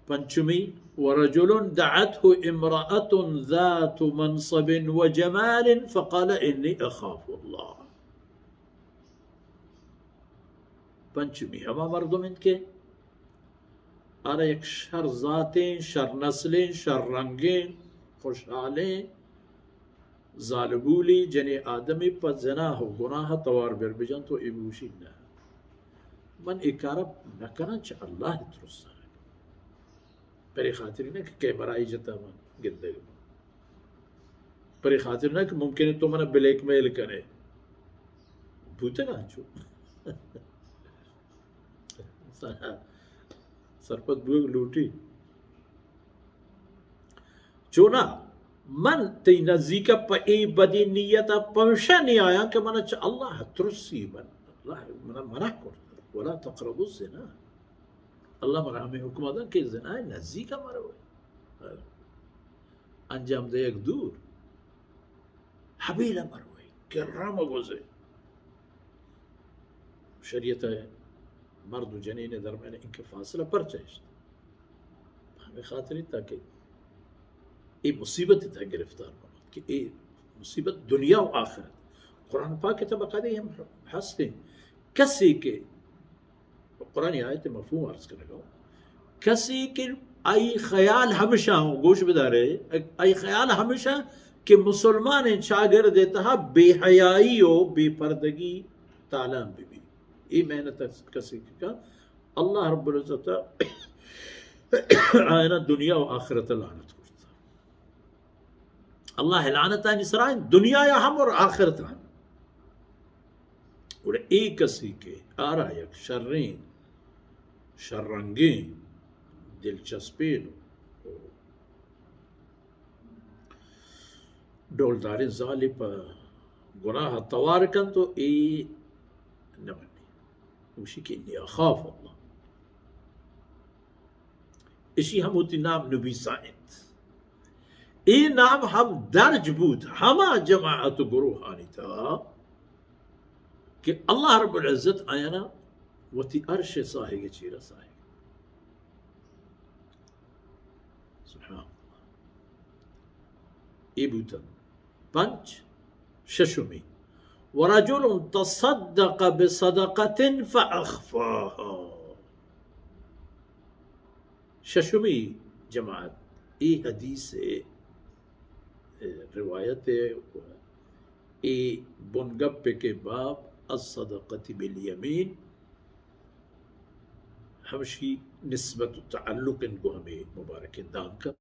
پنچمی، ورجل دعته امرأة ذات منصب وجمال فقال إني أخاف الله. پنچمی ہما مردم انت کہ آرا یک شر ذاتیں، شر نسلیں، شر رنگیں، خوشحالیں، زالبولی جنی آدمی پہ زنا و گناہ توار بر بجن تو اے بوشی نہ، من اے کارا نہ کناں چہ اللہ ترسا. پرے خاطر نہ کہ کیمرہ ای جتا من گندگ، پرے خاطر نہ کہ ممکن ہے تو منا بلیک میل کنے. بوتگا چو سرپد بوگ لوٹی. چونا من تئی نزیک پہ اے بدی نیت پمشا نیایاں کہ من چہ اللہ ترسی، من اللہ منا منع کرتا، ولا تقربوا الزنا. اللہ منا ہمیں حکم دن کہ زنا نزیک مروے، انجام دے یک دور، حبیل مروے، کرا مگوزے. شریعت مرد و جنین درمیان انکہ فاصلہ پرچہ اشت؟ ہمیں خاطری تاکہ اے مصیبت تھا گرفتار بنت کہ اے مصیبت دنیا و آخرت. قرآن پاک تھا بقدی ہم ہستے. کسی کہ قرآن آیت مفہوم عرض کرنے گا، کسی کہ آئی خیال ہمیشہ ہوں، گوش بدارے، آئی خیال ہمیشہ کہ مسلمان چاگرد تہا بے حیائی و بے پردگی تالان بی بی. اے محنت کسی کہ کن، اللہ رب العزت آیانا دنیا و آخرت لعنت کرتا. اللہ لعنت آنی سرائیں دنیا یا ہم اور آخرت ہم. اور اے کسی کہ آرا یک شریں، شررنگیں، دلچسپیں ڈولداریں زالے پہ گناہ توار کن تو اے نہ منی. گوشی کہ انی اخاف اللہ. اشی ہم وتی نام نبیسا انت. اے نام ہم درج بوت ہما جماعت و گروہانی تہا کہ اللہ رب العزت آیانا وتی عرش ساہگ چیرا ساہگ. سبحان اللہ. اے بوتن پنچ. ششمی، ورجل تصدق بصدقة فأخفاها. ششمی جماعت، اے حدیث ء روایت ء اے بنگپ کہ باب الصدقة بالیمین، ہمشی نسبت و تعلق انت گوں ہمے مبارکیں دانکہ.